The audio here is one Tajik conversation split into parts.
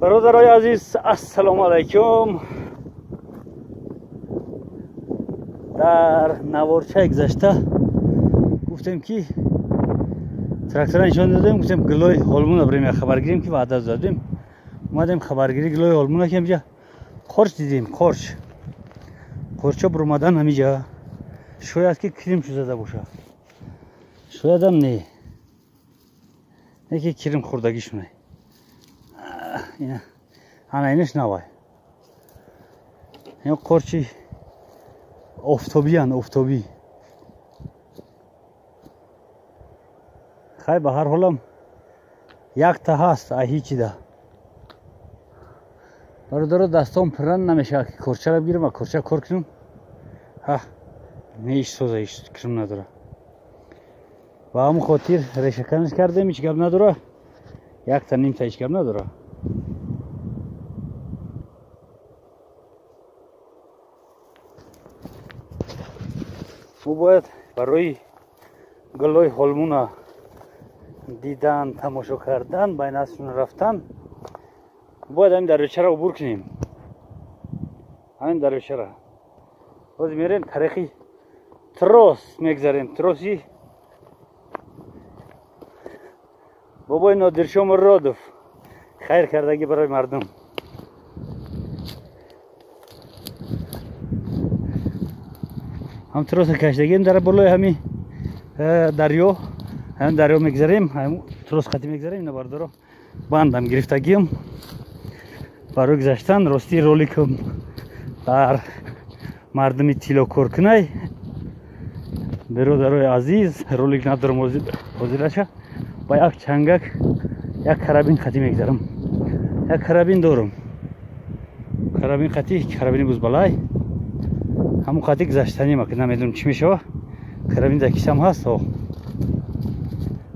Бародарои азиз, ассалому алайкум. Дар наворчаи гузашта гуфтем, ки трактора нишон додем, гуфтем гилои ҳолмуна бирем, як хабар гирем, ки ваъда додем. Омадем хабаргирӣ гилои ҳолмуна, ки ҳамҷа қорч дидем, қорч. Қорча буромадан ҳамиҷа. Шояд ки кирим шузада бошад. Шоядам не. Не ки кирим хӯрдагишунай. Ана инаш навай. Ин қорчи офтобиян, офтобӣ. Хай, ба ҳар ҳолам якта ҳаст, ай ҳичида. Бародаро, дастом пирран намешавад, ки корчаро бигирам ва корча кор кунам. Ҳа, не, иш соза, иш кирм надора. Ба ҳамон хотир решаканаш кардем, ҳеч гап надора. Якта нимта ҳеч гап надора. Мо бояд барои гулои ҳолмуна дидан, тамошо кардан, байнашон рафтан, бояд ҳамин дарёчаро убур кунем. Ҳамин дарёчаро. Боз мерем, тариқи трос мегзарем, троси бобои Нодиршо Муродов хайр кардагӣ барои мардум. Ҳам троса кашидагим дар болои ҳами дарё, ҳамин дарё мегзарем, трос қати мегзарем. Ина бардоро, бандам гирифтагим барои гузаштан. Рости, роликам дар мардуми тиллокоркунай, бародарои азиз, ролик надорам ҳозираша. Ба як чангак, як карабин қати мегзарам. Як карабин дорам, карабин қати, карабини бузбалай, ҳамон қати гузаштаним. Ки намедонам чӣ мешава, карабин дар кисам ҳаст.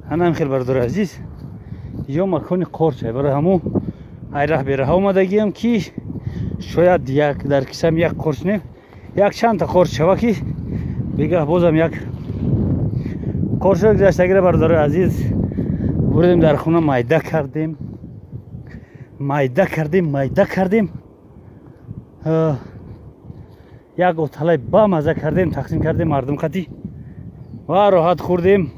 Ҳанам хел, бародари азиз, ё макони қорчай. Барои ҳамун айраҳ бераҳа омадагиам, ки шояд як дар кисам як қорч не, як чандта қорч шава, ки бегаҳ бозам як қорчҳои гузаштагиро, бародарои азиз, бурдем дар хона, майда кардем, майда кардем, майда кардем, як оталай ба маза кардем, тақсим кардем мардум қати ва роҳат хӯрдем.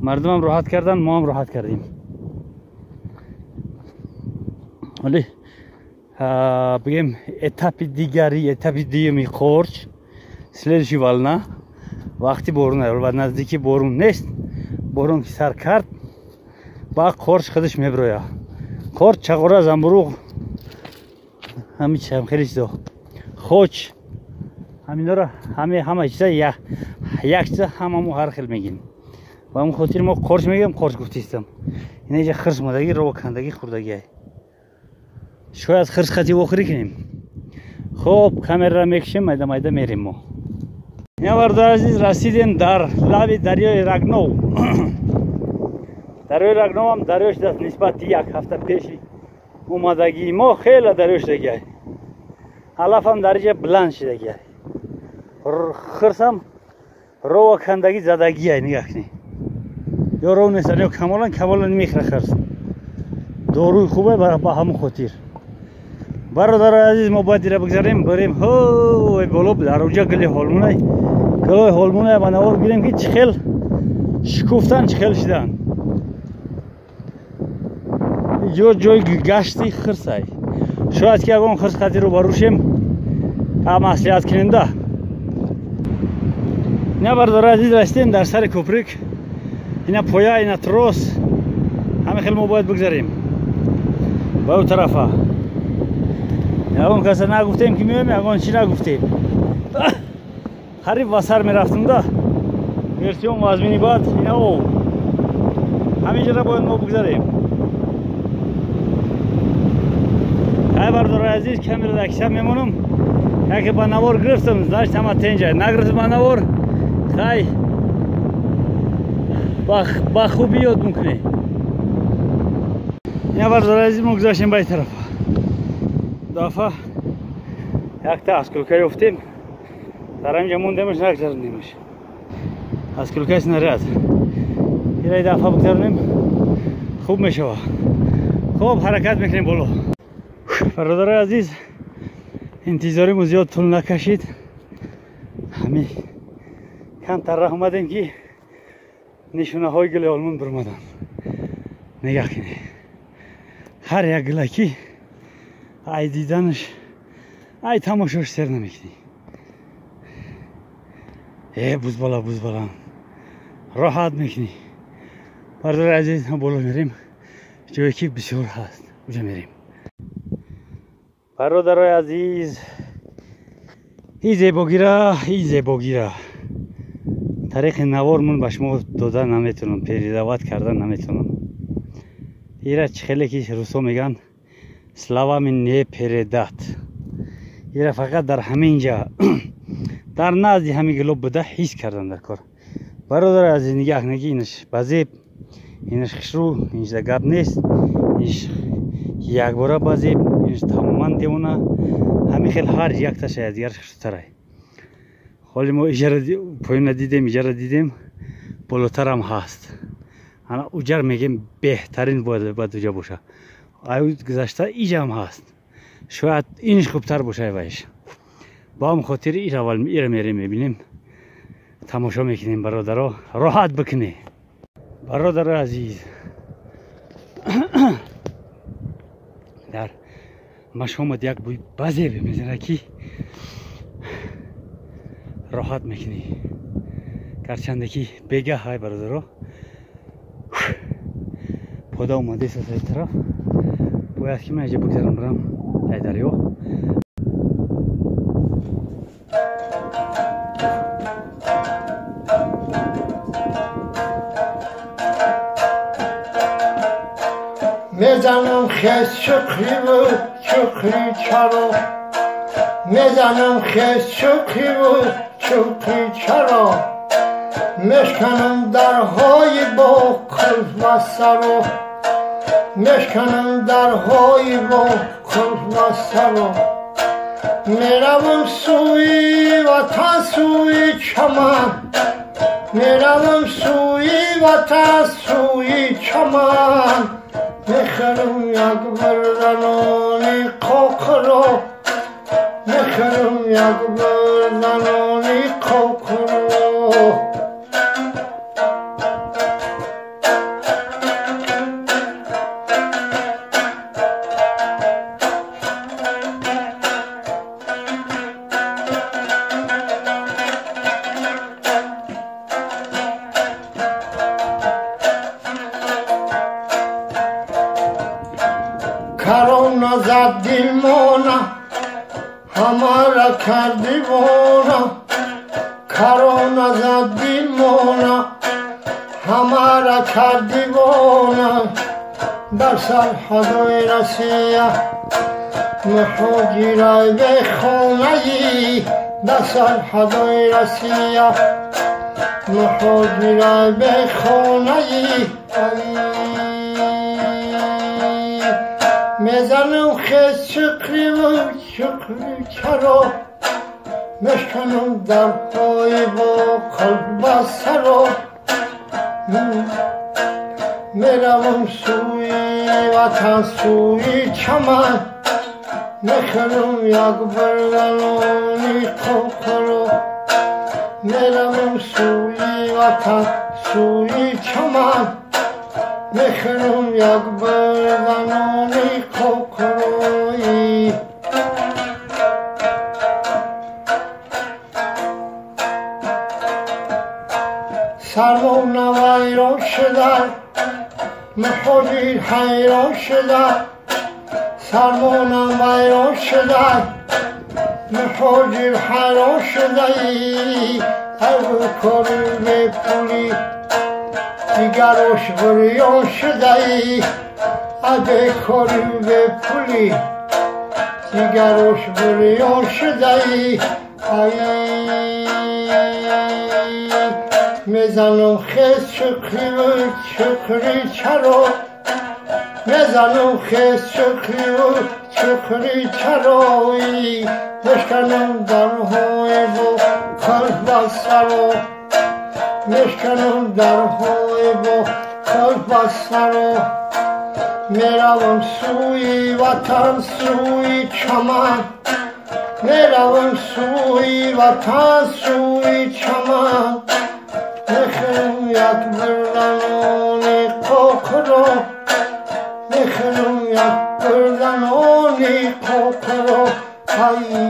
Мардумам роҳат кардан, моам роҳат кардем. Вале бигем, этапи дигари, этапи дуюми қорч, следующий волна вақти борун ва наздики борун нест. Борун ки сар кард, ба қорч худаш мебироя. Қорч, чағора, замбуруғ, ҳамин хеле чизо, хоч, ҳаминора, ҳама чиза як чиза ҳамамо ҳар хел мегим. Ба ҳамон хотир мо қорч мегӯем, қорч гуфтистам. Ина хирс модагӣ, рова кандагӣ, хӯрдагӣ. Шояд хирс хати вохӯрӣ кунем. Хоб, камераро мекушем, майда майда мерем мо. Ина, бародари азиз, расидем дар лаби дарёи Рагнов. Дарёи Рагновам дарё шудааст. Нисбати як ҳафта пеши омадагии мо хеле дарё шудагиай. Алафам дар иҷа баланд шудагиай, хирсам рова кандагӣ задагиай. Нигаҳ кунед, ё ров нестан, ё камолан, камолан мехӯра хирс. Доруи хубе. Ба ҳамон хотир, бародарои азиз, мо бояд ира бигзарем, барем ҳой боло, дар уҷа гили ҳолмунай, гилои ҳолмунай ба навор гирем, ки чӣ хел шукуфтан, чӣ хел шидан. Ҷо ҷои гашти хирсай. Шояд ки ягон хирс қати рӯбарӯ шем, маслиҳат кунем да. Ина, бародарои азиз, расидем дар сари кӯприк. Ина поя, ина трос. Ҳамин хел мо бояд бигзарем ба ӯ тарафа. Ягон каса нагуфтем, ки меоем, ягон чӣ нагуфтем. Қариб ба сар мерафтем да, версион вазмини. Баъд ина об. Ҳамин ҷора бояд мо бигзарем. Ай, бародарои азиз, камера дар киса мемонам. Яке ба навор гирифтам, значит, ҳама тенҷа. Нагирифтам ба навор, хай, ба хубӣ ёд мекунем. Ина, бародарои азиз, мо гузаштем ба ин тарафа. Дафа якта осколка ёфтем, дар ҳаминҷа мондемаш, нагзарондемаш. Осколкаи снаряд. Ира дафа бигзаронем, хуб мешава. Хуб, ҳаракат мекунем боло. Бародарои азиз, интизоримон зиёд тӯл накашид. Ҳамин камтар раҳ омадем, ки нишонаҳои гули олмон биромаданд. Нигаҳ кунед, ҳар як гула ки ай диданаш, ай тамошош сер намекунӣ. Э, бузбала, бузбала, роҳат мекунӣ. Бародари азиз, боло мерем, ҷое ки бисёр ҳаст, уҷа мерем. Бародарои азиз, и зебогира, и зебогира тариқи навор мун ба шумо дода наметавонам, передавать карда наметавонам. Ира чӣ хеле ки русо мегӯянд, словами не передать. Ира фақат дар ҳамин ҷа, дар назди ҳамин гулоб буда, ҳис кардан дар кор. Бародари азиз, нигаҳ кунед, ки инаш базеб, инаш хушрӯ, иншда гап нест, инш якбора базеб, инш тамоман девона. Ҳамин хел ҳар якташа аз дигараш хушрӯтарай. Ҳоли мо иҷара поёна дидем, иҷара дидем, болотарам ҳаст. Ана уҷар мегем, беҳтарин бояд уҷа боша. Ай гузашта иҷам ҳаст, шояд инш хубтар боша вайш. Ба ҳам хотир ир аввал ира мерем, мебинем, тамошо мекунем. Бародаро, роҳат бикунед. Бародари азиз, дар машомад як бӯи базебе мезанад, ки роҳат мекунӣ. Гарчанде ки бегаҳ ҳай, бародаро, пода омадест аз ай тараф. Бояд ки ман иҷа бигзарам, бирам ай дарё. Мезанам хес чуқриву чуқри чаро, мезанам хес чуқриву чуқри чаро, мешканам дарҳои бо қулф ва саро, мешканам дарҳои бо қулф ва саро. Меравам сӯи ватан, сӯи чаман, меравам сӯи ватан, сӯи чаман, мехарам як бурданони қоқро, мехарам як бурданони қоқро. Карона зад дилмона, ҳамара кард девона, карона зад дилмона, ҳамара кард девона. Дар сарҳадои Россия муҳоҷирай бехонаи, дар сарҳадои Россия муҳоҷирай бехонаи. Мезанам хес чуқриву чуқри чаро, мешканам дарҳои бо қулф ба саро, меравам сӯи ватан, сӯи чаман, мехӯрам як бурданони қоқро, меравам сӯи ватан, сӯи чаман, мехӯрам як бурданони қоқрои. Сармона вайрон шуда, муҳоҷир ҳайрон шуда, сармона вайрон шуда, муҳоҷир ҳайрон шудаи. Кори бепулӣ дигарош буриён шудаи, бекори бепулӣ дигарош буриён шудаи. Мезанам хес чуқриву чуқри чаро, мезанам хес чуқриву чуқри чарои, мешканам дарҳои бо қулф ба саро, мешканам дарҳои бо қулф ба саро, Меравам сӯи ватан, сӯи чаман, меравам сӯи ватан, сӯи чаман. Мехӯрам як бурданони қоқро, мехӯрам як бурданони қоқро. Ай.